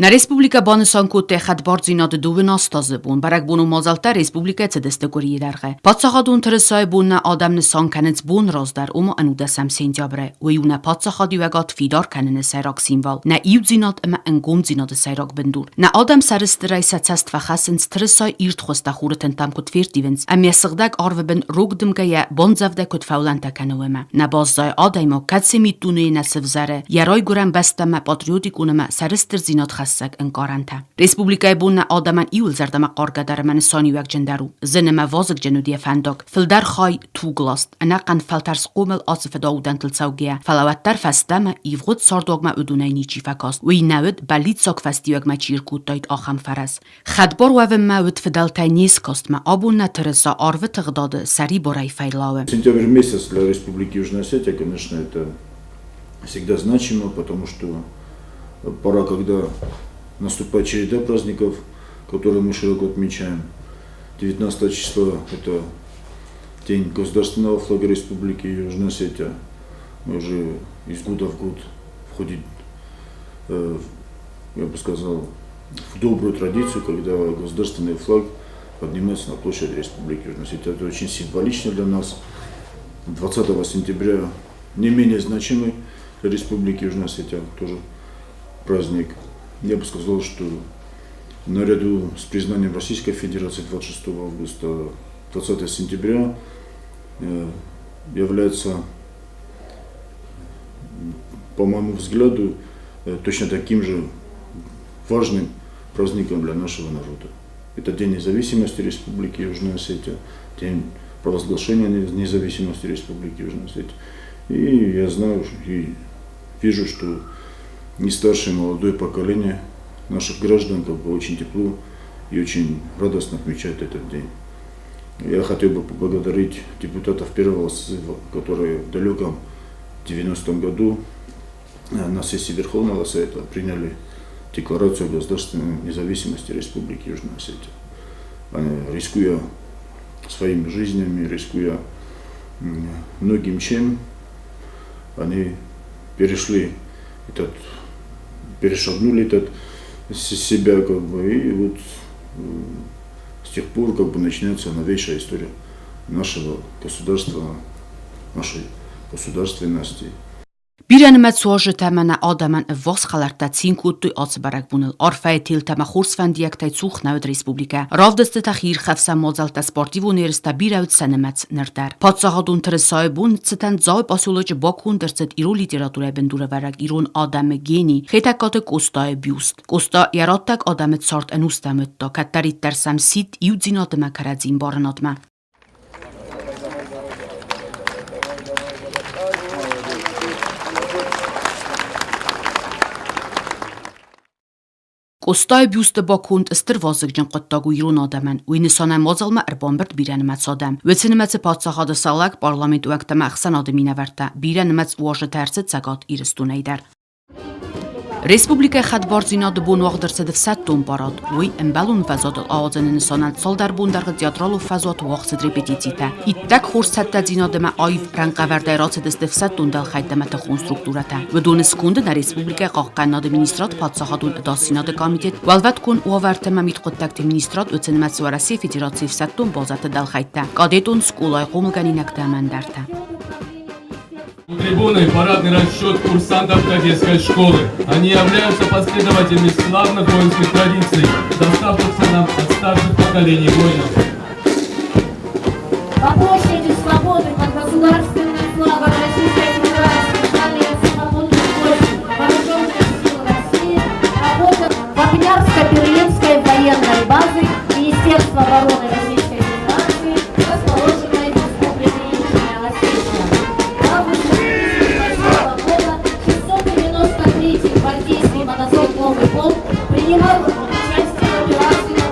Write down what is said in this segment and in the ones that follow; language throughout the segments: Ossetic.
Нӕ республикӕ банысан кодта хӕдбардзинады дыууын аст азы бон. Бӕрӕгбонон мадзӕлттӕ республикӕйы цыдысты къуырийы дӕргъы. Паддзахадон тырысайы бон нӕ адӕм нысан кӕнынц бон раздӕр, ома ӕнудӕсӕм сентябры. Уый у нӕ паддзахадиуӕгад фидар кӕныны сӕйраг символ, нӕ иудзинад ӕмӕ ӕнгомдзинады сӕйраг бындур. Нӕ адӕм сӕрыстырӕй сӕ цӕст фӕхӕссынц тырысайы ирд хуызтӕ хуры тынтӕм куыд ферттивынц ӕмӕ сыгъдӕг арвы бын рог дымгӕйӕ бондзӕвдӕй куыд фӕуылӕнтӕ кӕны, уымӕ. Нӕ баззайы адӕймаг, кӕцы миддунейы нӕ сывзӕры, йӕ райгуырӕн бӕстӕмӕ патриотикон ӕмӕ сӕрыстырдзинадхӕссӕг ӕнкъарӕнтӕ. Республикӕйы бон нӕ адӕмӕн иуыл зӕрдӕмӕхъаргӕ дӕр ӕмӕ нысаниуӕгджындӕр у. Зын ӕмӕ вазыгджын уыд йӕ фӕндаг. Фылдӕр хай тугласт, ӕнӕхъӕн фӕлтӕр схъомыл ацы фыдаудӕнтыл цӕугӕйӕ, фӕлӕ уӕддӕр фӕстӕмӕ ивгъуыд цардуагмӕ уыдонӕй ничи фӕкаст. Уый нӕ уыд, бӕллиццаг фӕстиуӕгмӕ чи ркодтаид, ахӕм фӕрӕз. Хӕдбар уӕвынмӕ уыд фыдӕлтӕй не скастмӕ, абон нӕ тырыса арвы тыгъдады сӕрибарӕй фӕйлауы. Сентябрь месяц для Республики Южная Осетия, конечно, это всегда значимо, потому что пора, когда наступает череда праздников, которые мы широко отмечаем. 19 число – это День государственного флага Республики Южная Осетия. Мы уже из года в год входит, я бы сказал, в добрую традицию, когда государственный флаг поднимается на площадь Республики Южная Осетия. Это очень символично для нас. 20 сентября не менее значимый для Республики Южная Осетия тоже праздник. Я бы сказал, что наряду с признанием Российской Федерации 26 августа 20 сентября является, по моему взгляду, точно таким же важным праздником для нашего народа. Это День независимости Республики Южная Осетия, день провозглашения независимости Республики Южная Осетия. И я знаю и вижу, что не старшее, и молодое поколение наших граждан как бы очень тепло и очень радостно отмечают этот день. Я хотел бы поблагодарить депутатов первого созыва, которые в далеком 90-м году на сессии Верховного Совета приняли Декларацию о государственной независимости Республики Южная Осетия. Они, рискуя своими жизнями, рискуя многим чем, они перешли этот, перешагнули этот себя, как бы, и вот с тех пор как бы начинается новейшая история нашего государства, нашей государственности. Бирӕнымӕц уазджытӕ ӕмӕ нӕ адӕмӕн ӕввахс хӕлӕрттӕ цин кодтой ацы бӕрӕгбоныл. Арфӕйы телтӕ ӕмӕ хорз фӕндиӕгтӕй цух нӕ уыд республикӕ. Равдыстытӕ, хиирхӕфсӕн мадзӕлттӕ, спортивон ерыстӕ бирӕ уыд сӕ нымӕц ныр дӕр. Паддзахадон тырысайы бон цытӕн Дзауы поселочы баконд ӕрцыд ирон литературӕйы бындурӕвӕрӕг ирон адӕмы гени Хетӕгкаты Къостайы бюст. Къоста йӕ раттӕг адӕмы цард ӕнустӕм уыдта, кӕддӕриддӕр сӕм сидт иудзинад ӕмӕ кӕрӕдзимбарынадмӕ. Къостайы бюсты баконд стыр вазыгджын хъуыддаг у ирон адӕмӕн. Уый нысанӕн мадзалмӕ ӕрбамбырд бирӕнымӕц адӕм. Уыцы нымӕцы паддзахады салӕг, парламент уӕнгтӕ ӕмӕ ӕхсӕнады минӕвӕрттӕ. Бирӕнымӕц уазджытӕ ӕрцыд Цӕгат Ирыстонӕй дӕр. Республикӕйы хӕдбардзинады бон уагъд ӕрцыд ӕфсӕддон парад. Уый ӕмбӕлон фӕзуатыл ауадзыны нысанӕн цалдӕр бон дӕргъы театралон фӕзуаты уагъд цыд репетицитӕ. Иттӕг хорз цӕттӕдзинад ӕмӕ аив рӕнхъӕвӕрдӕй рацыдысты ӕфсӕддон дӕлхӕйттӕ ӕмӕ тыхон структурӕтӕ. Уыдоны сконды нӕ республикӕйы хъахъхъӕнынады министрад, паддзахадон ӕдасдзинады комитет, уӕлвӕткон уавӕрты ӕмӕ мидхъуыддӕгты министрад, уыцы нымӕцы Уӕрӕсейы Федерацийы ӕфсӕддон базӕты дӕлхӕйттӕ, кадетон скъолайы хъомылгӕнинӕгтӕ ӕмӕ ӕндӕртӕ. У трибуны парадный расчет курсантов кадетской школы. Они являются последователями славных воинских традиций, доставшихся нам от старших поколений воинов. По площади Свободы под государственным флагом Российской Федерации далее сухопутных войск Вооруженных сил России работа Вапнярско-Берлинской военной базы Министерства обороны Российской Федерации, расположенной в Республике Южная Осетия. В августе 2008 года 693-й гвардейский мотострелковый полк принимал участие в операции на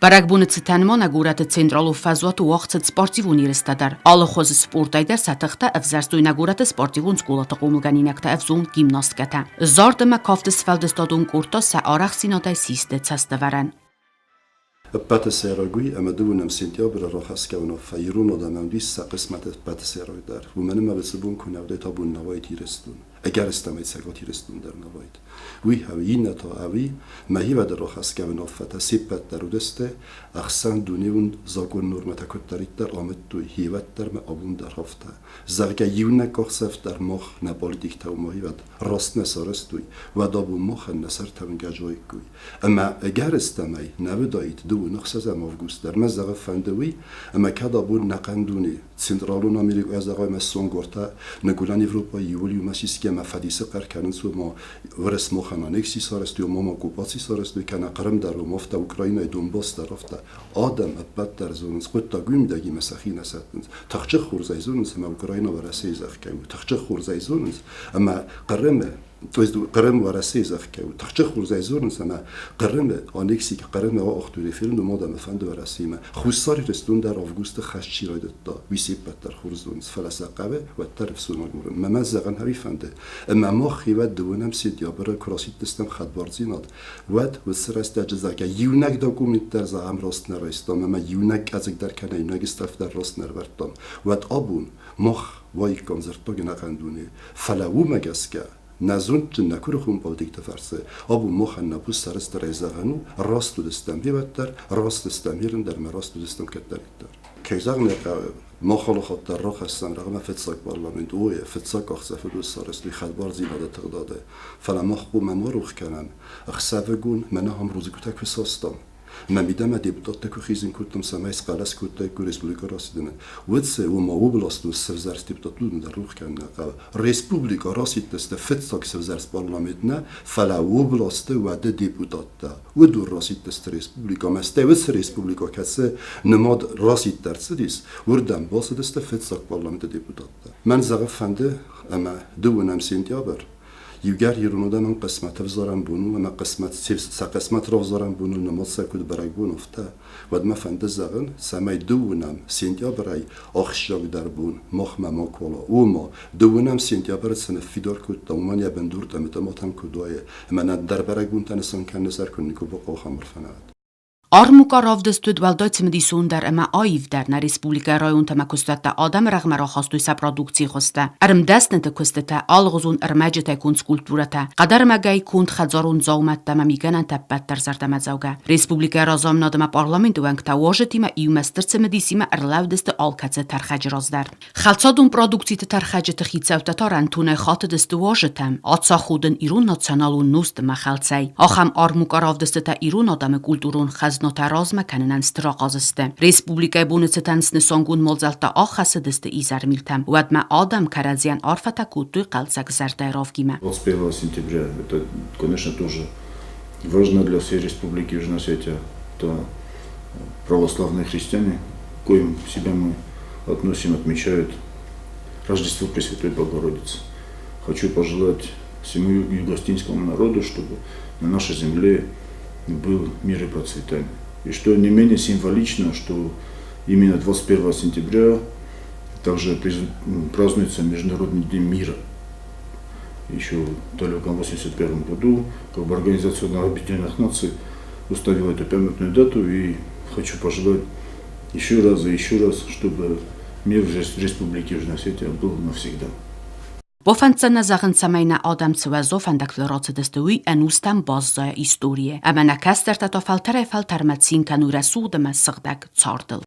Бӕрӕгбоны цытӕн ма нӕ горӕты централон фӕзуаты уагъд цыд спортивон ерыстӕ дӕр. Алыхуызы спортӕй дӕр сӕ тыхтӕ ӕвзӕрстой нӕ горӕты спортивон скъолаты хъомылгӕнинӕгтӕ ӕвзонг гимнасткӕтӕ. Зард ӕмӕ кафты сфӕлдыстадон къордтӕ сӕ арӕхстдзинадӕй систы цӕстӕвӕрӕн. Ӕппӕты сӕйраг уый, ӕмӕ дыууынӕм сентябры рахӕсгӕ уынаффӕ ирон адӕмӕн уыдис сӕ хъысмӕты ӕппӕты сӕйрагдӕр, уымӕн ӕмӕ уыцы бон куы нӕ уыдаид, абон нӕ уаид Ирыстон. Ӕгӕрыстӕмӕй Цӕгат Ирыстон дӕр нӕ уайд. Уый ӕви иннӕтӕ ӕви мӕхивӕды рахӕсгӕ уынаффӕтӕ се ппӕт дӕр уыдысты, ӕхсӕндунеон закъон нормӕтӕ куыддӕриддӕр амыдтой, хивӕддӕр ма абон дӕр афтӕ. Зӕгъгӕ, иунӕг къахдзӕф дӕр мах нӕ политиктӕ уымӕ раст нӕ сарӕзтой, уӕд абон махӕн нӕ сӕртӕ уынгӕджы уаиккой. Ӕмӕ ӕгӕрыстӕмӕй нӕ уыдаид дыууын ӕхсӕзӕм август дӕр мӕ зӕгъы фӕнды уый, ӕмӕ кӕд абон нӕхъӕн дуне Централон Америкӕ зӕгъай мӕ сонгортӕ Ныгуылӕн Европӕйы иуыл иумӕ сисгӕ ӕмӕ фӕдисы хъӕр кӕнынц, ома Уырыс махӕн анекси сарӕзтой, ома ма оккупаци сарӕзтой, кӕнӕ Хъырым дӕр, ома афтӕ Украинӕйы Донбасс дӕр афтӕ. Адӕм ӕппӕт дӕр зонынц, хъуыддаг уый мидӕгимӕ сӕхи нӕ сӕттынц. Тыхджын хорзӕй зонынц, ӕмӕ Украинӕ Уӕрӕсейы зӕхх кӕй у. Тыхджын хорзӕй зонынц, ӕмӕ Хъырымы То есть Хъырым Уӕрӕсейы зӕхх кӕй у. Тыхджын хорзӕй зонынц, ӕмӕ Хъырымы анекси Хъырымы ауагътой референдум адӕмы фӕнды Уӕрӕсеимӕ. Хуссар Ирыстон дӕр августы хӕст чи райдыдта, уый се ппӕт дӕр хорз зонынц, фӕлӕ сӕ хъӕуы уӕддӕр ӕфсон агурын. Мӕ мӕ зӕгъын ӕви фӕнды, ӕмӕ мах хивӕд дыууынӕм сентябры куы расидтыстӕм хӕдбардзинад, уӕд уыцы рӕстӕджы, зӕгъгӕ, иунӕг документ дӕр зӕгъӕм раст нӕ райстам ӕмӕ иунӕг къӕдзыг дӕр кӕнӕ иунӕг стъӕлф дӕр раст нӕ ӕрвӕрдтам, уӕд абон мах уаиккам дзырддаг ӕнӕхъӕн дуне. Фӕлӕ уымӕ гӕсгӕ нӕ зондджын, нӕ куырыхон политикты фӕрцы абон махӕн нӕ буц сӕрыстырӕй зӕгъӕн у, раст уыдыстӕм хивӕддӕр, раст стӕм ирын дӕр ӕмӕ раст уыдыстӕм кӕддӕриддӕр. Кӕй зӕгъын ӕй хъӕуы, мах алыхатт дӕр рахӕссӕм рӕгъмӕ фыццаг парламент, ой, фыццаг къахдзӕф уыд сарӕзтой хӕдбардзинады тыгъдады. Фӕлӕ мах хъуамӕ ма рох кӕнӕм, ӕхсӕвыгон мӕнӕ ам рудзгуытӕ куы састам, Мӕ мидӕмӕ депутаттӕ куы хизын кодтам, цӕмӕй схъӕлӕс кодтаиккой республикӕ расидынӕн, уӕд сӕ уымӕ областон сӕвзӕрст депутаттон дӕр рух кӕнын нӕ хъӕуы. Республикӕ расидтысты фыццаг сӕвзӕрст парламент нӕ, фӕлӕ областы уӕды депутаттӕ. Уыдон расидтысты республикӕмӕ, стӕй уыцы республикӕ, кӕцы нымад расидт ӕрцыдис, уырдӕм бацыдысты фыццаг парламенты депутаттӕ. Мӕн зӕгъы фӕнды, ӕмӕ дыууынӕм сентябрь Иугӕр ирон адӕмӕн хъысмӕт ӕвзарӕн бон у ӕмӕ хъысмӕт сӕ хъысмӕт равзарӕн боныл нымад сӕ куыд бӕрӕгбон, афтӕ, уӕд мӕ фӕнды зӕгъын, цӕмӕй дыууынӕм сентябрӕй ахсджиагдӕр бон махмӕ макуал уа. Ома, дыууынӕм сентябры цы ныффидар кодтам, уымӕн йӕ бындуртӕ мытъыматӕм куыд уайы, ӕмӕ нӕ ӕндӕр бӕрӕгбонтӕ нысан кӕныны сӕр куы никуы бахъӕуа ахӕм арфӕнад. Армукъа равдыст уыд уӕлдай цымыдисондӕр ӕмӕ аивдӕр. Нӕ республикӕйы районтӕм куыстуӕттӕ адӕмы рӕгъмӕ рахастой сӕ продукцийы хуызтӕ, ӕрмдӕсныты куыстытӕ, алыгъуызон ӕрмӕджытӕй конд скульптурӕтӕ, хъӕдӕрмӕгӕй конд хӕдзарон дзаумӕттӕ ӕмӕ мигӕнӕнтӕ ӕппӕт дӕр зӕрдӕмӕдзӕугӕ. Республикӕйы разамынад ӕмӕ парламенты уӕнгтӕ уазджытимӕ иумӕ стыр цымыдисимӕ ӕрлӕудысты алкӕцы тӕрхӕджы раз дӕр. Хӕлцадон продукциты тӕрхӕджыты хицӕуттӕ та рӕнтонӕй хатыдысты уазджытӕм, ацаходын ирон националон нозт ӕмӕ хӕлцӕй. Ахӕм армукъа равдыстытӕ ирон адӕмы культурон хӕзнатӕ размӕ кӕнынӕн стыр ахъаз сты. Республикӕйы боны цытӕн снысангонд мадзӕлттӕ аххӕссыдысты изӕрмилтӕм. Уӕдмӕ адӕм кӕрӕдзийӕн арфӕтӕ кодтой хъӕлдзӕг зӕрдӕйы равгимӕ. 21 сентября это, конечно, тоже важно для всей республики Южная Осетия. Это православные христиане, к коим себя мы относим, отмечают Рождество Пресвятой Богородицы. Хочу пожелать всему югостинскому народу, чтобы на нашей земле был мир и процветание. И что не менее символично, что именно 21 сентября также празднуется Международный день мира. Еще в далеком 1981 году как бы Организация Объединенных Наций установила эту памятную дату, и хочу пожелать еще раз и еще раз, чтобы мир в Республике Южная Осетия был навсегда. Бафӕнддзӕн нӕ зӕгъын, цӕмӕй нӕ адӕм цы уӕззау фӕндӕгтыл рацыдысты, уый ӕнустӕм баззайа историйы, ӕмӕ нӕ кӕстӕртӕ та фӕлтӕрӕй-фӕлтӕрмӕ цин кӕной рӕсугъд ӕмӕ сыгъдӕг цардыл.